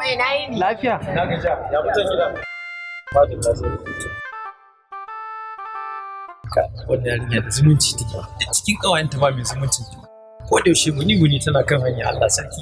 Bai na yi ni. Lafiya. Na gajiya. Ya mutan gida. Fadin lafiya. Ka wannan yarinya da zumunci take. Duk cikin ƙawayenta ba mai zumunci. Ko da yaushe guni guni tana kan hanya, Allah sarki.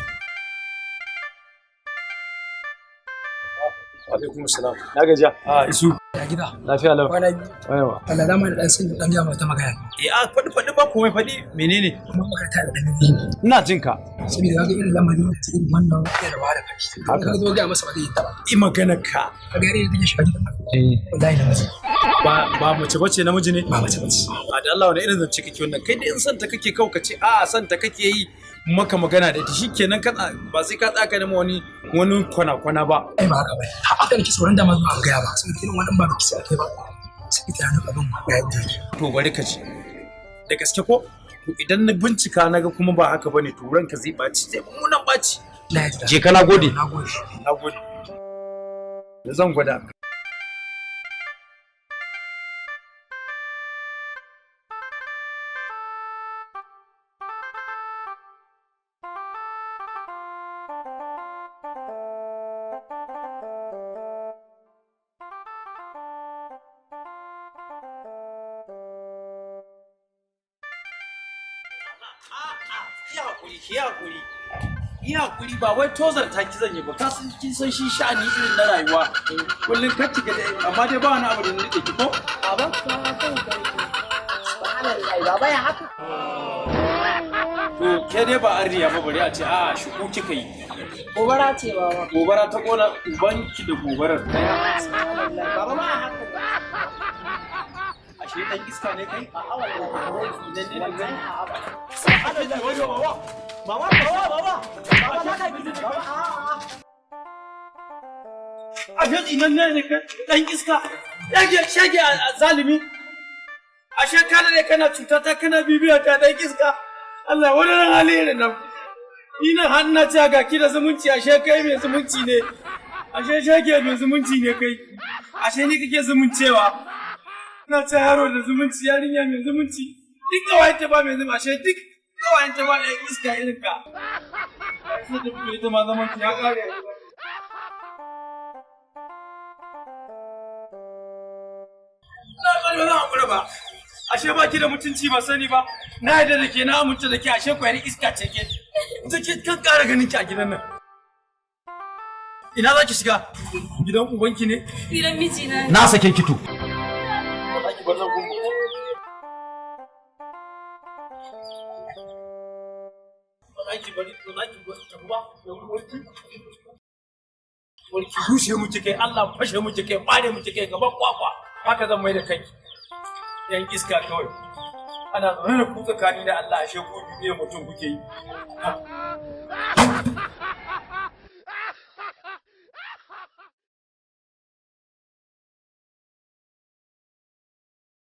Alaikum salam. Na gajiya. A isu. Ya gida. Lafiya lau. Kwana biyu. Yawa. Allah dama da dan sun dan jama ta magana. Eh, a faɗi faɗi, ba komai, faɗi menene? Kuma magana ta da dan nauyi. Ina jin ka. Saboda kaga irin lamarin da irin wannan yana da wahala fashi. Haka. Ka zo ga masa ba zai yi ta ba. I magana ka. Kaga yare da take shiga gidan nan. Eh. Wallahi namiji. Ba mace bace, namiji ne? Ba mace bace. A da Allah, wani irin zance kake wannan? Kai da in son ta kake kawai ka ce a son ta kake yi, maka magana da ita shikenan, kan ba sai ka tsaka nema wani kwana kwana ba. Ai ba haka ba. Ita nake tsoron dama zuwa gaya ba. Saboda irin wannan ba biki sai kai ba. Sai ita yana abin ga yadda yake. To bari ka ji. Da gaske ko? To idan na bincika na ga kuma ba haka bane, to ranka zai baci, zai mummunan baci. Na yadda. Je ka, na gode. Na gode. Na gode. Da zan gwada. Yi hakuri, ki hakuri. Yi hakuri, ba wai tozar ta ki zan yi ba. Ka san kin san shi sha'ani irin na rayuwa. Kullum kar ki ga dai, amma dai ba wani abu da na rike ki ko? Baba, subhanallah, baba ya haka. To ke dai ba an riya ba, bari a ce a shuku kika yi. Gobara ce, baba. Gobara ta kona ubanki da gobarar. Subhanallah, baba ma haka. Ashe dan iska ne kai? A'a wallahi. Idan ne kai? Subhanallah, Wayo baba. Baba, baba, baba. Baba na ka gizo, baba, a'a. Ashe tsinan ne kai dan iska. Shege shege a zalimi. Ashe kana ne kana cuta ta, kana bibiya ta, dan iska. Allah wani ran hali irin nan. Ina hanna ce ga ki da zumunci, ashe kai mai zumunci ne. Ashe shege mai zumunci ne kai. Ashe ni kake zumuncewa. Ina ce yaro da zumunci, yarinya mai zumunci. Duk kawayen ta ba mai zumunci, ashe duk kawayen ta ba ɗan iska irin ka. Sai da kuke ita ma zaman ya ƙare. Na ƙarfi zan haƙura ba. Ashe ba ki da mutunci ba sani ba. Na yarda da ke, na amince da ke, ashe kwayar iska ce ke. Ita ke kan ƙara ganin ki a gidan nan. Ina za ki shiga? Gidan ubanki ne? Gidan mijina ne. Na sake ki to. Ba za ki bar nan gun ba. Ba za ki bari, ba za ki bar tafi ba. Don uwarki. Uwarki rushe mu kai, Allah fashe mu kai, bare mu kai gaban kwakwa. Haka zan mai da kai. Yan iska kawai. Ana zaune da ku tsakani da Allah, ashe ku biyu mutum kuke yi. Ha.